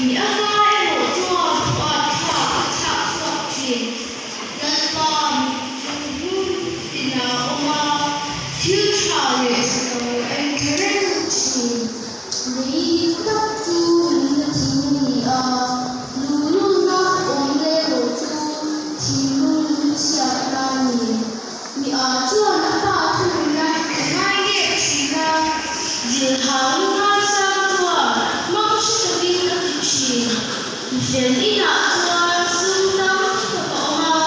Mi a hma erawh chuan thuat thlak a chhak chhuak thin. Lalpa mit chu hmun tinah a awm a, thil tha leh tha lo a inthla reng thin. Lei dik tak chu nunna thing a ni a, luhlulna awm leh erawh chu thinlung lungchhiatna a ni. Mi a chuan a pa thurina a ngai nep thin a, zilhau ngaisang chuan hmang hre takin a ti thin. Mi fel inah chuan sum tam tak a awm a,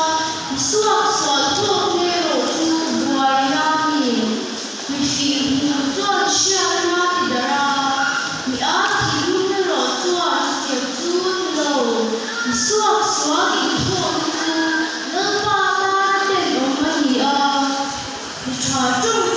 mi suak sual tawk erawh chu buaina a ni. Mi fing hmuh chuan hriatna a ti darh a, mi a thinlung erawh chuan chutiang chu ni lo. Mi suak sual inthawhna chu Lalpa tana tenawm a ni a, mi tha tawng.